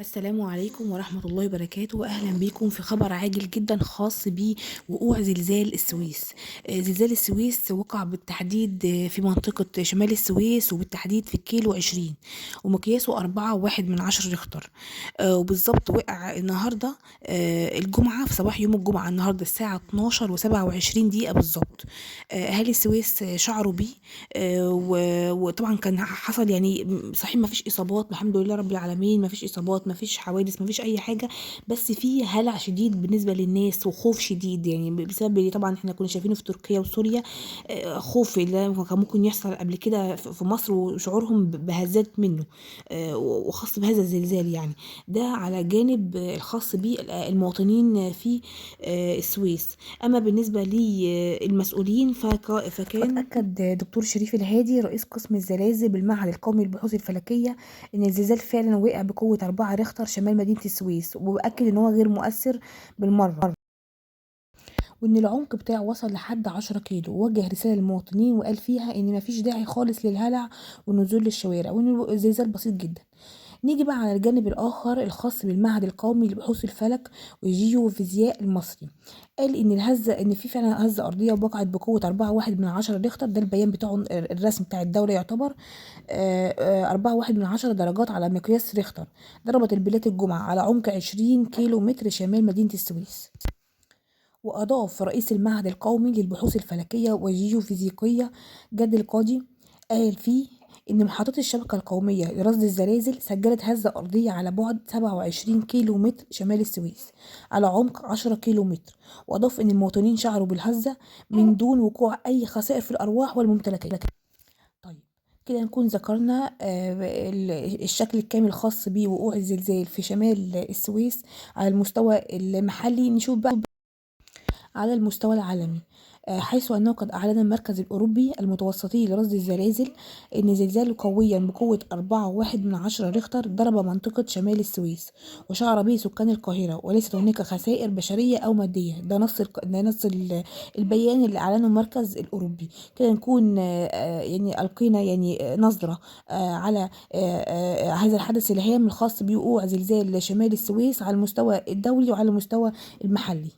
السلام عليكم ورحمة الله وبركاته، وأهلا بكم في خبر عاجل جدا خاص بوقوع زلزال السويس. زلزال السويس وقع بالتحديد في منطقة شمال السويس، وبالتحديد في الكيلو 20، ومقياسه 4.1 ريختر. وبالظبط وقع النهاردة، الجمعة، في صباح يوم الجمعة النهاردة الساعة 12:27 بالظبط. أهالي السويس شعروا بيه، وطبعا كان حصل صحيح ما فيش إصابات، الحمد لله رب العالمين، ما فيش إصابات، ما فيش حوادث، ما فيش أي حاجة، بس في هلع شديد بالنسبة للناس وخوف شديد، بسبب اللي طبعا احنا كنا شايفينه في تركيا وسوريا، خوف اللي كان ممكن يحصل قبل كده في مصر، وشعورهم بهزات منه، وخاص بهذا الزلزال. ده على جانب الخاص بالمواطنين في السويس. أما بالنسبة للمسؤولين فكان أكد دكتور شريف الهادي رئيس قسم الزلازل بالمعهد القومي للبحوث الفلكية إن الزلزال فعلا وقع بقوة 4 ريختر شمال مدينة السويس، وأكد إن هو غير مؤثر بالمرة، وإن العمق بتاعه وصل لحد 10 كيلو. ووجه رسالة للمواطنين وقال فيها إن مفيش داعي خالص للهلع والنزول للشوارع، وإن الزلزال بسيط جدا. نيجي بقى على الجانب الآخر الخاص بالمعهد القومي لبحوث الفلك والجيوفيزياء المصري، قال إن الهزة، إن في فعلا هزة أرضية وقعت بقوة 4.1 ريختر، ده البيان بتاعه الرسم بتاع الدولة يعتبر، 4.1 درجات على مقياس ريختر، ضربت البلاد الجمعة على عمق 20 كيلو متر شمال مدينة السويس. وأضاف رئيس المعهد القومي للبحوث الفلكية والجيوفيزيقية جاد القاضي، قال فيه إن محطات الشبكة القومية لرصد الزلازل سجلت هزة أرضية على بعد 27 كيلو متر شمال السويس على عمق 10 كيلو متر. وأضاف إن المواطنين شعروا بالهزة من دون وقوع أي خسائر في الأرواح والممتلكات. كده نكون ذكرنا الشكل الكامل الخاص بوقوع الزلزال في شمال السويس على المستوى المحلي. نشوف بقى على المستوى العالمي، حيث أنه قد أعلن المركز الأوروبي المتوسطي لرصد الزلازل أن زلزال قويا بقوة 4.1 ريختر ضرب منطقة شمال السويس وشعر به سكان القاهرة، وليست هناك خسائر بشرية أو مادية. ده نص البيان اللي أعلنه المركز الأوروبي. كده نكون ألقينا نظرة على هذا الحدث الهام الخاص بوقوع زلزال شمال السويس على المستوى الدولي وعلى المستوى المحلي.